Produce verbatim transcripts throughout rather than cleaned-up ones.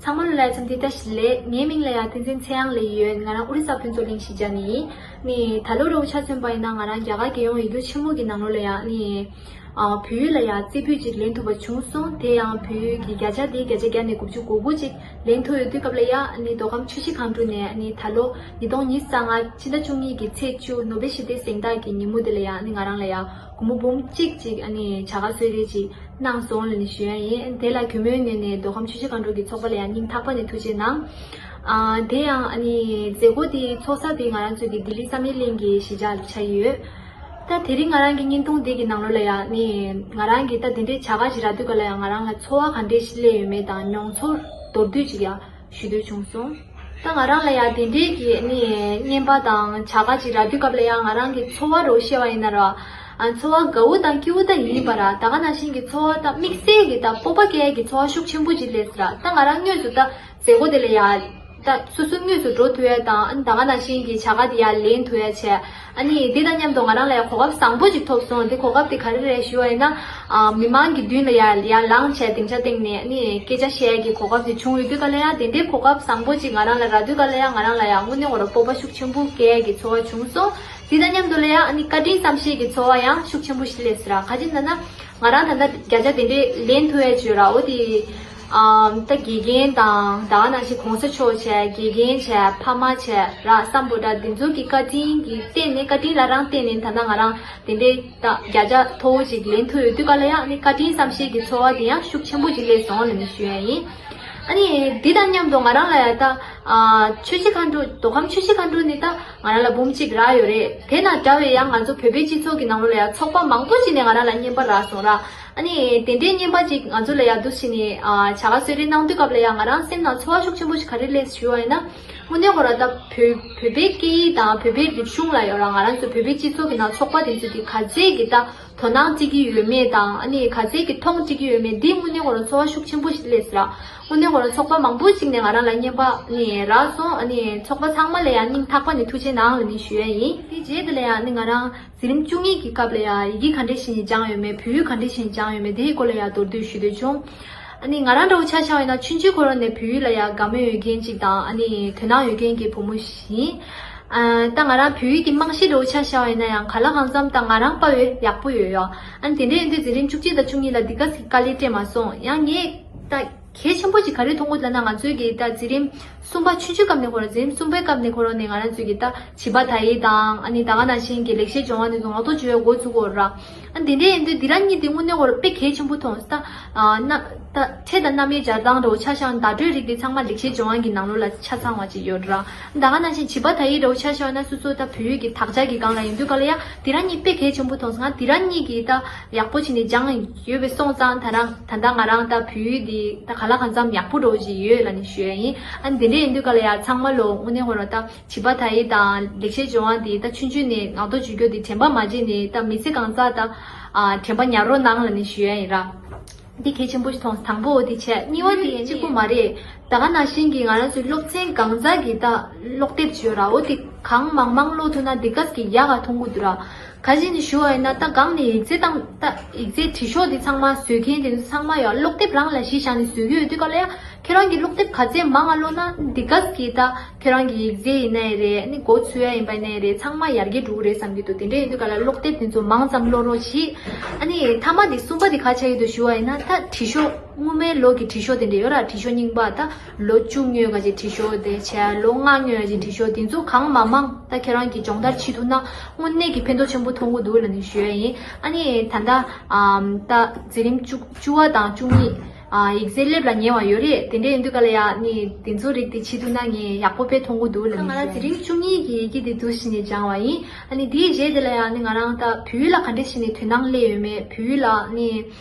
ཚང་མ་ལ་ལ་འཚམས་འདི་ལྟ་ཞིག་ལས། ངའི་མིང་ལ་ཡ་བསྟན་འཛིན་ཚེ་དབྱངས་ལབ་ཡོད། ང་རང་ཨོ་རི་ས་ཕུན་ཚོགས་གླིང་གཞིས་ཆགས་ནས་ཡིན། ནི་ད་ལོ་རུ་ཆ་མཚོན་པ་ཡིན་ན་ང་རང་རྒྱ་གར་རྒྱལ་ཡོངས་ཡིག་རྒྱུགས་ཆེན་མོ་གི་ནང་ལོགས་ལ་ཡ་ནི་ཨ་བོད་ཡིག་ལ་ཡ་རྩེ་ཕུད་ཅིག་ལེན་ཐུབ་པ་བྱུང་སོང་། དེ་ཡང་བོད་ཡིག་གི་བརྒྱ་ཆ་དེ་བརྒྱ་ཆ་བརྒྱ་ནས་དགུ་བཅུ་གོ་དགུ་ཅིག་ལེན་ཐུབ་ཡོད་དུས་སྐབས་ལ་ཡ་ནི་མདོ་ཁམས་ཆུ་བཞི་སྒང་དྲུག་ནས་ནི་ད་ལོ་ཉིས་སྟོང་ཉི་ཤུ་རྩ་ལྔ་ཕྱི་ཟླ་བཅུ་གཉིས་ཀྱི་ཚེས་བཅུ་ནོ་བྷེལ་ཞི་བདེའི་གཟེངས་རྟགས་ཀྱི་ཉིན་མོ་དེ་ལ་ཡ་ནི་ང་རང་ལ་ཡ་སྒོར་མོ་འབུམ་གཅིག་ཅིག་ཨ་ནི་བྱ་དགའ་གསོལ་རས་ཅིག་གནང་སོང་ལབ་ནས་ཞུ་ཡ་ཡིན། དེ་ལ་གུས་མོའི་ངོས་ནས་མདོ་ཁམས་ཆུ་བཞི་སྒང་དྲུག་གི་ཚོགས་པ་ལ་ཡང་སྙིང་ཐག་པ་ནས་ཐུགས་རྗེ་གནང་། ཨ་དེ་ཡང་ཨ་ནི་མཛད་སྒོ་དེའི་ཚོགས་ས་དེ་ང་རང་ཚོའི་གི་ལྡི་ལི་བསམ་ཡས་གླིང་གི་གཞིས་ཆགས་ལ་ཆགས་ཡོད། ད་དེ་རིང་ང་རང་གི་བརྙན་ཐུང་དེ་གི་ནང་ལོགས་ལ་ཡང་ནི་ང་རང་གི་ད་དེ་འདྲའི་བྱ་དགའ་ཞིག་རག་དུས་ག་ལ་ཡང་ང་རང་ལ་ཚོར་བ་ག་འདྲས་ཞིག་སླེབས་ཡོད་མེད་དང་མྱོང་ཚོར་མདོར་བསྡུས་ཅིག་ཡང་ཞུ་འདོད་བྱུང་སོང་། ད་ང་རང་ལ་ཡང་དེ་འདྲའི་གི་ནི་རྔན་པ་དང་བྱ་དགའ་ཅིག་རག་དུས་སྐབས་ལ་ཡང་ང་རང་གི་ཚོར་བ་རོ་བཤད་པ་ཡིན་ན་ར། ཨ་ཚོར་བ་དགའ་བོ་དང་སྐྱིད་བོ་ད་ཡིན་པ་ར། ད་ག་ནང་བཞིན་གི་ཚོར་བ་དང་དམིགས་བསལ་གི་ད་སྤོབས་པ་སྐྱེ་ཡ་གི་ཚོར་བ་ཤུགས་ཆེན་པོ་ཅིག་སླེབས་སོང་ར། ད་ང་རང་དངོས་སུ་ད་མཛད་སྒོ་དེ་ལ་ཡ་ད་སོ་སོ་དངོས་སུ་འགྲོ་ཐུབ་ཡ་དང་ཨ་ནི་ད་ག་ནང་བཞིན་གི་བྱ་དགའ་དེ་ཡ་ལེན་ཐུབ་ཡ་བྱས། ཨ་ནི་འདི་དང་མཉམ་དུ་ང་རང་ལ་ཡ་གོ་སྐབས་བཟང་པོ་ཅིག་ཐོབ་སོང་། འདི་གོ་སྐབས་དེ་ག་རེ་རེད་ཞུ་བ་ཡིན་ན། ཨ་མི་མང་གི་མདུན་ལ་ཡ་ཡར་ལངས་བྱས་སྡིངས་ཆ་སྟེང་ནས་ཨ་ནི་སྐད་ཆ་བཤད་ཡ་གི་གོ་སྐབས་དེ་བྱུང་ཡོད་དུས་ག་ལ་ཡ་དེ་འདྲའི་གོ་སྐབས་བཟང་པོ་ཅིག་ང་རང་ལ་རག་དུས་ག་ལ་ཡ་ང་རང་ལ་ཡ་དངོས་གནས་ཁོ་རང་སྤོབས་པ་ཤུགས་ཆེན་པོ་སྐྱེ་ཡ་གི་ཚོར་བ་བྱུང་སོང་། དེ་དང་མཉམ་དུ་ལ་ཡ་ཨ་ནི་བཀའ་དྲིན་བསམ་ཤེས་ཀྱི་ཚོར་བ་ཡང་ཤུགས་ཆེན་པོ་ཞིག་སླེབས་སོང་ར། ག་ཅི་ན་ན་ང་རང་ད་ལྟ་བརྒྱ་ཆ་དེ་འདྲའི་ལེན་ཐུབ་ཡ་བྱོས་ར། འོ་དེ་ཨམ་ད་དགེ་རྒན་དང་ད་ག་ནང་བཞིན་གོང་ས་མཆོག་བྱས་དགེ་རྒན་བྱས་ཕ་མ་བྱས་ར་སམ་བྷོ་ཊ་འདི་ཚོ་གི་བཀའ་དྲིན་གྱི་སྟེང་ནས་བཀའ་དྲིན་ལ་རང་བརྟེན་ནས་ད་ལྟ་ང་རང་དེ་འདྲའི་ད་བརྒྱ་ཆ་མཐོ་བོ་ཅིག་ལེན་ཐུབ་ཡོད་དུས་ག་ལ་ཡ་ཨ་ནི་བཀའ་དྲིན་བསམ་ཤེས་ཀྱི་ཚོར་བ་དེ་ཡང་ཤུགས་ཆེན་པོ་ཅིག་སླེབས་སོང་ལབ་ནས་ཞུ་ཡ་ཡིན། ཨ་ནི་འདི་དང་མཉམ་དུ་ང་རང་ལ་ཡ་ད་ཨ་ཆུ་བཞི་སྒང་དྲུག་མདོ་ཁམས་ཆུ་བཞི་སྒང་དྲུག་ནི་ད་ང་རང་ལ་འབུམ་གཅིག་རག་ཡོད་རེད། དེ་དང་འདྲ་བའི་ཡང་ང་ཚོ་བོད་པའི་སྤྱི་ཚོགས་ཀྱི་ནང་ལོགས་ལ་ཡ་ཚོགས་པ་མང་པོ་ཅིག་ནས་ང་རང་ལ་རྔན་པ་རག་སོང་ར། ཨ་ནི་དེ་འདྲའི་རྔན་པ་ཅིག་ང་ཚོ་ལ་ཡ་འདུག་ཕྱིན་ནས་ཨ་བྱ་དགའ་གསོལ་རས་གནང་དུས་སྐབས་ལ་ཡ་ང་རང་སེམས་ནང་ཚོར་བ་ཤུགས་ཆེན་པོ་ཞིག་ག་རེ་སླེབས་ཞུ་བ་ཡིན་ན། དངོས་གནས་ཁོ་ར་ད་བོད་བོད་པའི་སྐད་ཡིག་དང་བོད་པའི་རིག་གཞུང་ལ་ཡོད་ར། ང་རང་ཚོ་བོད་པའི་སྤྱི་ཚོགས་ཀྱི་ནང་ཚོགས་པ་དེ་ཚོ་གི་ག་ཚད་ཀྱི་ད་དོ་སྣང་བྱེད་ཀྱི་ཡོད་མེད་དང་ཨ་ནི་ག་ཚད་ཀྱི་མཐོང་བྱེད་ཀྱི་ཡོད་མེད་འདི་དངོས་གནས་ཁོ་ར་ཚོར་བ་ཤུགས་ཆེན་པོ་ཞིག་སླེབས་སོང་ར། དངོས་གནས་ཁོ་ར་ཚོགས་པ་མང་པོ་ཞིག་ནས་ང་རང་ལ་རྔན་པ་ནི་རག་སོང་། ཨ་ནི་ཚོགས་པ་ཚང་མ་ལ་ཡང་སྙིང་ཐག་པ་ནས་ཐུགས་རྗེ་གནང་ལབ་ནས་ཞུ་ཡ་ཡིན། དེ་རྗེས་དེ་ལ་ཡང་ནི་ང་རང་འཛིན་རིམ་བཅུ་གཉིས་ཀྱི་སྐབས་ལ་ཡང་ཡི་གེ་ག་འདྲས་ཤིག་ནས་སྦྱངས་ཡོད་མེད། བོད་ཡིག་ག་འདྲས་ཤིག་ནས་སྦྱངས་ཡོད་མེད་དེའི་སྐོར་ལ་ཡང་མདོར་བསྡུས་ཞུ་འདོད་བྱུང་། ཨ་ནི་ང་རང་འདྲ་བོ་ཆ་བཞག་པ་ཡིན་ན་ཆུང་ཆུང་ཁོ་རང་ནས་བོད་ཡིག་ལ་ཡང་དགའ་མོས་ཡོད་མཁན་ཅིག་དང་ཨ་ནི་དོ་སྣང་ཡོད་མཁན་གྱི་བུ་མོ་ཞིག་ཡིན། ཨ་ད་ང་རང་བོད་ཡིག་གི་རྨང་གཞི་འདྲ་བོ་ཆ་བཞག་པ་ཡིན་ན་ཡང་ག་ལ་གང་འཚམ་ད་ང་རང་དཔའ་བོའི་ཡག་པོ་ཡོད་ཡོད། ཨ་ནི་དེ་འདྲ་ཡིན་དུས་འཛིན་རིམ་བཅུ་གཅིག་དང་བཅུ་གཉིས་ལ་འདི་ག་ཟིག་དཀའ་ལས་སྤྲད་མ་སོང་། ཡང་ངས་ད་གལ་ཆེན་པོ་ཅིག་ག་རེ་མཐོང་གི་འདུག་ལབ་ན། ང་ཚོའི་གི་ད་འཛིན་རིམ་གསུམ་པ་ཆུང་ཆུང་སྐབས་ནས་ཁོ་རང་འཛིན་རིམ་གསུམ་པའི་སྐབས་ནས་ཁོ་རང་ནས་ང་རང་ཚོའི་གི་ད་བྱིས་པ་དག་ཡིག་དང་ཨ་ནི་ད་ག་ནང་བཞིན་གི་ལེགས་བཤད་ལྗོན་དབང་དེ་ཚོ་ངག་ཐོག་བརྗོད་ཡ་འགོ་ཚུགས་ཀྱི་ཡོད་ར། ཨ་ནི་དེ་འདྲ་ཡིན་དུས་འདི་རང་གཉིས་དེ་དངོས་གནས་ཁོ་རང་དཔེ་གལ་ཆེན་པོ་མཐོང་། ད་ཨ་ན་ད་ཕྲད་དང་རྣམ་དབྱེ་སྦྱར་སྟངས་འདྲ་བོ་ཆ་བཞག་ན་བརྡ་སྤྲོད་རིགས་དེ་ཚང་མ་ལེགས་བཤད་ལྗོན་དབང་གི་ནང་ལོགས་ལ་ཆ་ཚང་བ་ཅིག་ཡོད་ར། ཨ་ནི་ད་ག་ནང་བཞིན་བྱིས་པ་དག་ཡིག་འདྲ་བོ་ཆ་བཞག་ན་སོ་སོ་ད་བོད་ཡིག་གི་དག་ཆ་གི་སྒང་ལ་ཡིན་དུས་ག་ལ་ཡ་དེ་རང་གཉིས་དཔེ་གལ་ཆེན་པོ་མཐོང་སོང་། ང་དེ་རང་གཉིས་ཀྱི་ད་ཡག་པོ་བྱས་ནས་སྦྱངས་ཡོད་པའི་སོང་ཙང་ད་རང་ད་ལྟ་ང་རང་ད་བོད་ཡིག་འདི་ད་ག་ལ་གང་འཚམ་ཡག་པོ་འདྲ་བོ་ཞིག་ཡོད་ལབ་ནས་ཞུ་ཡ་ཡིན། ཨ་ནི་དེ་འདྲ་ཡིན་དུས་ག་ལ་ཡ་ཚང་མ་ལོ་དངོས་གནས་ཁོ་རང་ད་བྱིས་པ་དག་ཡིག་དང་ལེགས་བཤད་ལྗོན་དབང་འདི་ད་ཆུང་ཆུང་ནས་ངག་ཐོག་བརྗོད་རྒྱུ་འདི་དྲན་པ་མ་བརྗེད་ནས་ད་མི་ཚེ་གང་ཚ་ད་ཨ་དྲན་པ་ཉར་རོགས་གནང་ལབ་ནས་ཞུ་ཡ་ཡིན་ར། འདི་གལ་ཆེན་པོ་ཞིག་མཐོང་། དང་པོ་འོ་དེ་བྱས། གཉིས་པ་དེ་གཅིག་པུ་མ་རེད། ད་ག་ནང་བཞིན་གྱི་ང་རང་ཚོའི་སློབ་ཚན་གང་ཚ་གི་ད་ཀློག་དེབ་ཅིག་ཡོད་ར། འོ་དེ་གང་མང་མང་ཀློག་ཐུབ་ན་འདི་ག་ཟིག་ཡག་ག་མཐོང་གི་འདུག་ར། ག་ཅི་ནས་ཞུ་བ་ཡིན་ན་ད་གང་ནས་ཡིག་ཚད་བཏང་ད་ཡིག་ཚད་བྲིས་ཤོག་འདི་ཚང་མ་བཟོ་མཁན་དེ་ཚོ་ཚང་མ་ཡང་ཀློག་དེབ་རང་ལ་གཞི་བཞག་ནས་བཟོ་གི་ཡོད་དུས་ག་ལ་ཡ་ཁྱེད་རང་གི་ཀློག་དེབ་ག་ཚད་མང་ང་ཀློག་ན་འདི་ག་ཟིག་གི་ད་ཁྱེད་རང་གི་ཡིག་ཚད་ཡིན་ནའི་རེད། ཨ་ནི་མགོ་ཚོས་ཡ་ཡིན་པ་ཡིན་ནའི་རེད། ཚང་མ་ཡར་རྒྱས་འགྲོ་གི་རེད་བསམ་གྱི་འདུག་དེ་འདྲ་ཡིན་དུས་ག་ལ་ཀློག་དེབ་དེ་ཚོ་མང་ཙམ་ཀློག་རོགས་གྱིས། ཨ་ནི་མཐའ་མ་དེ་གསུམ་པ་དེ་ག་ཆགས་ཀྱི་འདུག་ཞུ་བ་ཡིན་ན་ད་བྲིས་ཤོག་སྔོན་མའི་ལོ་གི་བྲིས་ཤོག་དེ་འདྲ་ཡོད་ར། བྲིས་ཤོག་རྙིང་པ་ད་ལོ་བཅུ་སྔོན་ག་ཅིག་བྲིས་ཤོག་དེ་བྱས་ལོ་ལྔ་སྔོན་ག་ཅིག་བྲིས་ཤོག་དེ་ཚོ་གང་མང་མང་ད་ཁྱེད་རང་གིས་སྦྱོང་བརྡར་བྱེད་ཐུབ་ན་དངོས་གནས་ཀྱི་ཕན་ཐོགས་ཆེན་པོ་མཐོང་གི་འདུག་ལབ་ནས་ཞུ་ཡ་ཡིན། ཨ་ནི་ད་ལྟ་ཨམ་ད་འཛིན་རིམ་བཅུ་བཅུ་བ་དང་བཅུ་གཉིས། ཨ་ཡིག་ཚད་སླེབས་ལ་ཉེ་བ་ཡོད་རེད། དེ་འདྲ་ཡིན་དུས་ག་ལ་ཡ་ནི་དེ་ཚོ་རིགས་དེ་བྱེད་ཐུབ་ན་ངས་ཡག་པོ་དཔེ་མཐོང་གི་འདུག་ལབ་ནས། ང་རང་འཛིན་རིམ་བཅུ་གཉིས་ཀྱི་ཡི་གེ་དེ་འདུག་སེ་ནས་སྦྱངས་པ་ཡིན། ཨ་ནི་དེའི་རྗེས་དེ་ལ་ཡ་ནི་ང་རང་ད་བོད་ཡིག་ལ་ག་འདྲ་ཞིག་ནས་དོ་སྣང་སླེབས་ཡོད་མེད། བོད་ཡིག་ལ་ནི་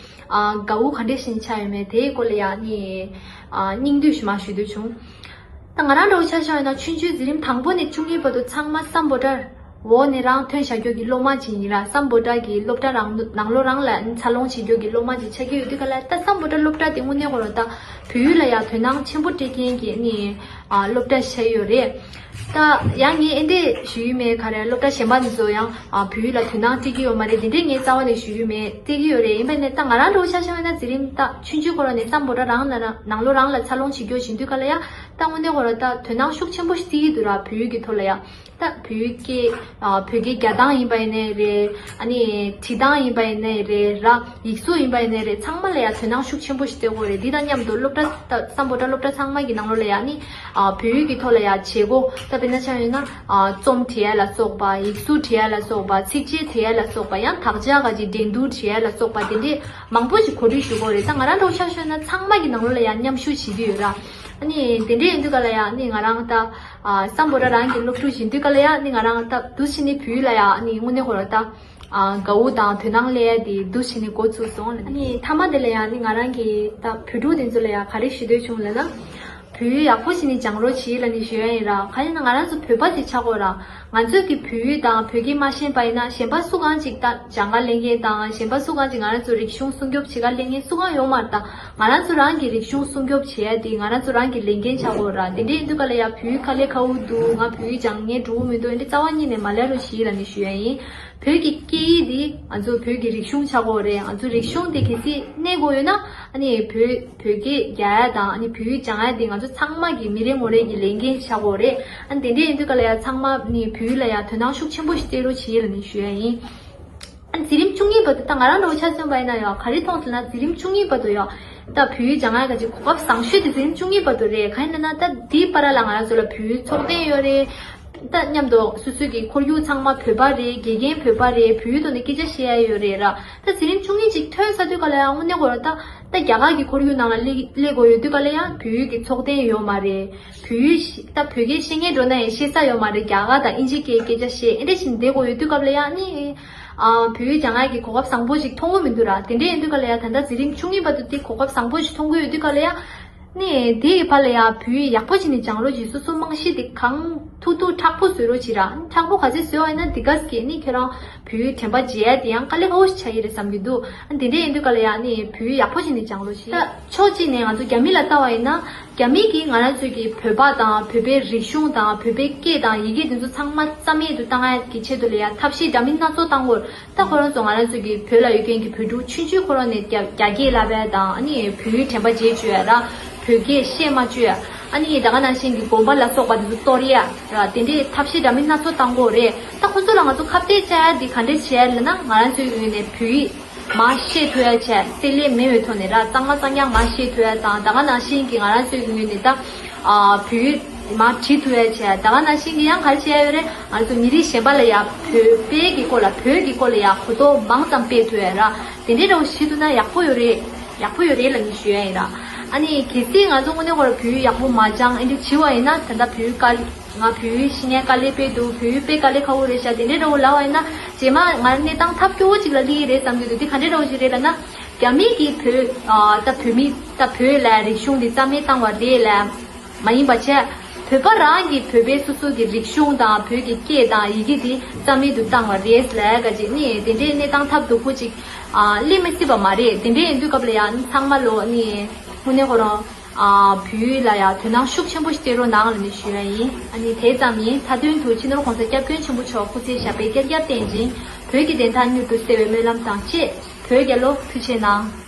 ཨ་དགའ་བོ་ག་འདྲ་ཞིག་ནས་ཆགས་ཡོད་མེད། དེའི་སྐོར་ལ་ཡ་ནི་ཨ་སྙིང་བསྡུས་ཤིག་མར་ཞུ་འདོད་བྱུང་། ད་ང་རང་འདྲ་བོ་ཆ་བཞག་ཡོད་ན་ཆུང་ཆུང་འཛིན་རིམ་དང་པོ་ནས་བཅུ་གཉིས་བར་དུ་ཚང་མ་སམ་བྷོ་ཊ་འོག་ནས་རང་ཐོན་བཞག་རྒྱུ་གི་སློབ་མ་ཅིག་ཡིན་ར། སམ་བྷོ་ཊ་གི་སློབ་གྲྭ་རང་ནང་ལོགས་རང་ལ་འཚར་ལོངས་བྱེད་རྒྱུ་གི་སློབ་མ་ཅིག་ཆགས་ཀྱི་ཡོད་དུས་ག་ལ་ད་སམ་བྷོ་ཊ་སློབ་གྲྭ་དེ་དངོས་གནས་ཁོ་རང་ད་བོད་ཡིག་ལ་ཡ་དོ་སྣང་ཆེན་པོ་སྤྲད་མཁན་གྱི་ནི་ ཨ་སློབ་གྲྭ་ཆགས་ཡོད་རེད། ད་ཡང་ངས་ཨེ་འདྲས་ཞུ་ཡི་མེད། ག་རེ་སློབ་གྲྭ་གཞན་པ་འདི་ཚོ་ཡང་ཨ་བོད་ཡིག་ལ་དོ་སྣང་སྤྲད་ཀྱི་ཡོད་མ་རེད། འདི་འདྲས་ངས་རྩ་བ་ནས་ཞུ་ཡི་མེད། སྤྲད་ཀྱི་ཡོད་རེད། ཡིན་པ་ནས་ད་ང་རང་འདྲ་བོ་ཆ་བཞག་ན་འཛིན་རིམ་ད་ཆུང་ཆུང་ཁོ་རང་ནས་སམ་བྷོ་ཊ་རང་ནང་ནང་ལོགས་རང་ལ་འཚར་ལོངས་བྱེད་རྒྱུ་བྱེད་དུས་ག་ལ་ཡ། ད་དངོས་གནས་ཁོ་རང་ད་དོ་སྣང་ཤུགས་ཆེན་པོ་ཞིག་སྤྲད་ཀྱི་འདུག་ར། བོད་ཡིག་གི་ཐོག་ལ་ཡ། ད་བོད་ཡིག་སྐད་ཨ་བོད་སྐད་རྒྱག་སྟངས་ཡིན་པ་ཡིན་ནའི་རེད། ཨ་ནི་བྲིས་སྟངས་ཡིན་པ་ཡིན་ནའི་རེད་ར། ཡིག་གཟུགས་ཡིན་པ་ཡིན་ནའི་རེད། ཚང་མ་ལ་ཡ་དོ་སྣང་ཤུགས་ཆེན་པོ་ཞིག་སྤྲད་དགོས་རེད། འདི་དང་མཉམ་དུ་སློབ་གྲྭ་ད་སམ་བྷོ་ཊ་སློབ་གྲྭ་ཚང་མ་གི་ནང་ལོགས་ལ་ཡ་ནི་ཨ་བོད་ཡིག་གི་ཐོག་ལ་ཡ་བྱེད་སྒོ་ད་དཔེར་ན་ཆ་ཡོད་ན་ཨ་རྩོམ་འབྲི་ཡ་ལ་སོགས་པ། ཡིག་གཟུགས་འབྲི་ཡ་ལ་སོགས་པ། ཚིགས་བཅད་འབྲི་ཡ་ལ་སོགས་པ། ཡང་དག་ཆ་ག་ཅིག་འགྲན་བསྡུར་འབྲི་ཡ་ལ་སོགས་པ། དེ་འདྲས་མང་པོ་ཞིག་གོ་སྒྲིག་ཞུ་དགོས་རེད། ད་ང་རང་འདྲ་བོ་ཆ་བཞག་ན་ཚང་མ་གི་ནང་ལོགས་ལ་ཡ་མཉམ་ཞུགས་བྱེད་ཀྱི་ཡོད་ར། ཨ་ནི་དེ་འདྲས་ཡིན་དུས་ག་ལ་ཡ་ཨ་ནི་ང་རང་ད་ཨ་སམ་བྷོ་ཊ་རང་གི་སློབ་ཕྲུག་ཡིན་དུས་ག་ལ་ཡ་ཨ་ནི་ང་རང་ད་འདུག་སེ་ནི་བོད་ཡིག་ལ་ཡ་ཨ་ནི་དངོས་གནས་ཁོ་རང་ད་ཨ་དགའ་བོ་དང་དོ་སྣང་སླེབས་ཡ་དེ་འདུག་སེ་ནི་འགོ་ཚུགས་སོང་། ཨ་ནི་མཐའ་མ་དེ་ལ་ཡ་ཨ་ནི་ང་རང་གི་ད་བོད་ཕྲུག་དེ་ཚོ་ལ་ཡ་ག་རེ་ཞུ་འདོད་བྱུང་ལབ་ན། བོད་ཡིག་ཡག་པོ་ཞིག་ནི་སྦྱང་རོགས་བྱེད་ལབ་ནི་ཞུ་ཡ་ཡིན་ར། གང་ཡིན་ན་ང་རང་ཚོ་བོད་པ་ཅིག་ཆགས་དགོས་ར། ང་ཚོས་ཀྱི་བོད་ཡིག་དང་བོད་སྐད་མ་ཤེས་པ་ཡིན་ན་གཞན་པ་སུ་གང་ཅིག་ད་སྦྱང་ག་སླེབས་མཁན་དང་གཞན་པ་སུ་གང་ཅིག་ང་རང་ཚོ་རིག་གཞུང་སྲུང་སྐྱོབ་བྱེད་ག་སླེབས་མཁན་སུ་གང་ཡོད་མ་རེད། ད་ང་རང་ཚོ་རང་གི་རིག་གཞུང་སྲུང་སྐྱོབ་བྱེད་ཡ་དེ་ང་རང་ཚོ་རང་གི་ལས་འགན་ཆགས་དགོས་ར། དེ་འདྲ་ཡིན་དུས་ག་ལ་ཡ་བོད་ཡིག་དཀའ་ལས་ཁག་པོ་འདུག་ང་བོད་ཡིག་སྦྱང་ངས་འགྲོ་གི་མི་འདུག་འདི་རྩ་བ་ཉིད་ནས་མ་ལབ་རོགས་བྱེད་ལབ་ནི་ཞུ་ཡ་ཡིན། བོད་ཀྱི་སྐད་ཡིག་འདི་ང་ཚོ་བོད་ཀྱི་རིག་གཞུང་ཆགས་དགོས་རེད། ང་ཚོ་རིག་གཞུང་དེ་གལ་སྲིད་གནས་དགོས་ཡོད་ན་ཨ་ནི་བོད་བོད་སྐད་རྒྱག་ཡ་དང་ཨ་ནི་བོད་ཡིག་སྦྱང་ཡ་དེ་ང་ཚོ་ཚང་མ་གི་མི་རེ་ངོ་རེ་གི་ལས་འགན་ཆགས་དགོས་རེད། ཨ་ནི་དེ་འདྲ་ཡིན་དུས་ག་ལ་ཡ་ཚང་མ་ནི་བོད་ཡིག་ལ་ཡ་དོ་སྣང་ཤུགས་ཆེན་པོ་ཞིག་སྤྲད་རོགས་བྱེད་ལབ་ནི་ཞུ་ཡ་ཡིན། ཨ་ནི་འཛིན་རིམ་བཅུ་གཉིས་བར་དུ་ད་ང་རང་འདྲ་བོ་ཆ་མཚོན་པ་ཡིན་ན་ཡང་ག་རེ་མཐོང་ཟེར་ན་འཛིན་རིམ་བཅུ་གཉིས་བར་དུ་ཡང་ད་བོད་ཡིག་སྦྱང་ཡ་ག་ཅིག་གོ་སྐབས་བཟང་ཤོས་དེ་འཛིན་རིམ་བཅུ་གཉིས་བར་དུ་རེད། གང་ཡིན་ན་ད་འདིའི་བར་ལ་ང་རང་ཚོ་ལ་བོད་ཡིག་ཚོགས་ཐེངས་ཡོད་རེད། ད་མཉམ་དུ་སོ་སོའི་གི་ཁོར་ཡུག་ཚང་མ་བོད་པ་རེད། དགེ་རྒན་བོད་པ་རེད། བོད་ཡིག་ཐོག་ནས་སྐད་ཆ་བཤད་ཡ་ཡོད་རེད་ར། ད་འཛིན་རིམ་བཅུ་གཉིས་ཅིག་ཐོན་ཚར་དུས་ག་ལ་ཡང་དངོས་གནས་ཁོ་རང་ད་ད་རྒྱ་གར་གི་ཁོར་ཡུག་ནང་ལ་སླེབས་སླེབས་དགོས་ཡོད་དུས་ག་ལ་ཡང་བོད་ཡིག་གི་ཚོགས་ཐེངས་ཡོད་མ་རེད། བོད་ཡིག་ཤེས་ད་བོད་སྐད་ཤེས་མཁན་འགྲོ་ན་ཡང་ཤེས་ས་ཡོད་མ་རེད། རྒྱ་གར་དང་ཨིན་ཇི་སྐད་སྐད་ཆ་བཤད་ཨེ་འདྲ་ཞིག་བསྡད་དགོས་ཡོད་དུས་སྐབས་ལ་ཡང་ནི་ཨ་བོད་ཡིག་སྦྱང་ཡ་གི་གོ་སྐབས་བཟང་པོ་ཞིག་མཐོང་གི་མི་འདུག་ར། དེ་འདྲ་ཡིན་དུས་ག་ལ་ཡང་ད་ལྟ་འཛིན་རིམ་བཅུ་གཉིས་བར་དུ་དེ་གོ་སྐབས་བཟང་པོ་ཞིག་མཐོང་གི་ཡོད་དུས་ག་ལ་ཡང་ནི་དེའི་བར་ལ་ཡང་བོད་ཡིག་ཡག་པོ་བྱས་ནས་སྦྱང་རོགས་གྱིས། སོ་སོ་རྨང་གཞི་དེ་གང་ཐུབ་ཐུབ་མཁྲེགས་པོ་བཟོ་རོགས་གྱིས་ར། མཁྲེགས་པོ་ག་ཚོད་བཟོས་པ་ཡིན་ན་དེ་ག་གིས་ནི་ཁྱེད་རང་བོད་ཡིག་དྲན་པ་བརྗེད་ཡ་དེ་ཡང་དཀའ་ལས་ཁག་པོ་ཞིག་ཆགས་ཀྱི་རེད་བསམ་གྱི་འདུག་ཨ་དེ་འདྲ་ཡིན་དུས་ག་ལ་ཡང་ནི་བོད་ཡིག་ཡག་པོ་བྱས་ནས་སྦྱང་རོགས་གྱིས། ད་ཕྱོགས་གཅིག་ནས་ང་ཚོ་རྒྱ་མི་ལ་ལྟ་བ་ཡིན་ན་རྒྱ་མི་གིས་ང་རང་ཚོའི་གི་བོད་པ་དང་བོད་པའི་རིག་གཞུང་དང་བོད་པའི་སྐད་དང་ཡི་གེ་དེ་ཚོ་ཚང་མ་རྩ་མེད་དུ་བཏང་ཡ་གི་ཆེད་དུ་ལ་ཡང་ཐབས་ཤེས་འདྲ་མིན་སྣ་ཚོགས་བཏང་དགོས། ད་ཁོ་རང་ཚོ་ང་རང་ཚོ་གི་བོད་ལ་ཡོད་མཁན་གྱི་བོད་ཕྲུག་ཆུང་ཆུང་ཁོ་རང་ནས་རྒྱ་རྒྱ་སྐད་ལབ་ཡ་དང་ཨ་ནི་བོད་ཡིག་དྲན་པ་བརྗེད་བཅུག་ཡ་ར། བོད་སྐད་བཤད་མ་བཅུག་ཡ། ཨ་ནི་ད་ག་ནང་བཞིན་གྱི་དགོན་པ་ལ་སོགས་པ་དེ་ཚོ་གཏོར་ཡ་ར། དེ་འདྲའི་ཐབས་ཤེས་འདྲ་མིན་སྣ་ཚོགས་བཏང་དགོས་རེད། ད་ཁོ་ཚོ་ལ་ང་ཚོ་ཁ་གཏད་བཅག་ཡ་དེ་ག་འདྲས་བྱས་ལབ་ན་ང་རང་ཚོའི་ངོས་ནས་བོད་ཡིག་མར་ཤེས་ཐུབ་ཡ་བྱས། བསྲེ་ལྷད་མེད་པའི་ཐོག་ནས་ར་གཙང་མ་གཙང་རྐྱང་མར་ཤེས་ཐུབ་ཡ་དང་། ད་ག་ནང་བཞིན་གྱི་ང་རང་ཚོའི་ངོས་ནས་ད་ཨ་བོད་ཡིག་མར་བྲིས་ཐུབ་ཡ་བྱས། ད་ག་ནང་བཞིན་གྱི་ཡང་ག་རེ་བྱས་ཡོད་རེད། ང་ཚོ་མི་རིགས་གཞན་པ་ལ་ཡ་བོད་པའི་གི་སྐོར་ལ་བོད་ཀྱི་སྐོར་ལ་ཡ་གོ་རྟོགས་མང་ཙམ་སྤེལ་ཐུབ་ཡ་ར། དེ་འདྲའི་འདྲ་བོ་ཞིག་ཐུབ་ན་ཡག་པོ་ཡོད་རེད། ཡག་པོ་ཡོད་རེད་ལབ་ནས་ཞུ་ཡ་ཡིན་ར། ཨ་ནི་གལ་སྲིད་ང་ཚོ་དངོས་གནས་ཁོ་རང་བོད་ཡིག་ཡག་པོ་མ་སྦྱང་ཨེ་འདྲ་བྱེད་པ་ཡིན་ན་ད་ལྟ་བོད་ཡིག་དཀའ་ང་བོད་ཡིག་ཤེས་མཁན་དཀའ་ལས་དཔེ་འདུག་བོད་ཡིག་དཔེ་དཀའ་ལས་ཁག་པོ་རེད་ཤག་དེ་འདྲའི་འདྲ་བོ་ལབ་པ་ཡིན་ན་རྗེས་མ་ང་གནས་སྟངས་ཐབས་སྐྱོ་བོ་ཅིག་ལ་སླེབས་ཀྱི་རེད་བསམ་གྱི་འདུག་དེ་ག་འདྲའི་འདྲ་བོ་ཞིག་རེད་ལབ་ན། རྒྱ་མི་གིས་བོད་ཨ་ད་བོད་མི་ད་བོད་ལ་རིག་གཞུང་འདི་རྩ་མེད་བཏང་བ་རེད་ལབ་མ་ཡིན་པ་བྱས། བོད་པ་རང་གིས་བོད་པའི་སོ་སོ་གི་རིག་གཞུང་དང་བོད་ཀྱི་སྐད་དང་ཡི་གེ་འདི་རྩ་མེད་དུ་བཏང་བ་རེད་ལབ་ག་ཅིག་ནི་དེ་འདྲའི་གནས་སྟངས་ཐབས་སྡུག་པོ་ཅིག་ཨ་སླེབས་མི་སྲིད་པ་མ་རེད། དེ་འདྲའི་ཡིན་དུས་སྐབས་ལ་ཡང་ཚང་མ་ལོ་ནི་དངོས་གནས་ཁོ་རང་ཨ་བོད་ཡིག་ལ་ཡང་དོ་སྣང་ཤུགས་ཆེན་པོ་ཞིག་སྤྲད་རོགས་གནང་ལབ་ནས་ཞུ་ཡ་ཡིན། ཨ་ནི་དེ་ཙམ་ཡིན། མཐའ་དོན་དུ་སྤྱི་ནོར་༸གོང་ས་༸སྐྱབས་མགོན་ཆེན་པོ་མཆོག་སྐུ་ཚེ་ཞབས་པད་བསྐལ་བརྒྱར་བརྟན་ཅིང་། བོད་ཀྱི་བདེན་མཐའ་མྱུར་དུ་གསལ་བའི་སྨོན་ལམ་དང་བཅས། བོད་རྒྱལ་ལོ། ཐུགས་རྗེ་གནང་།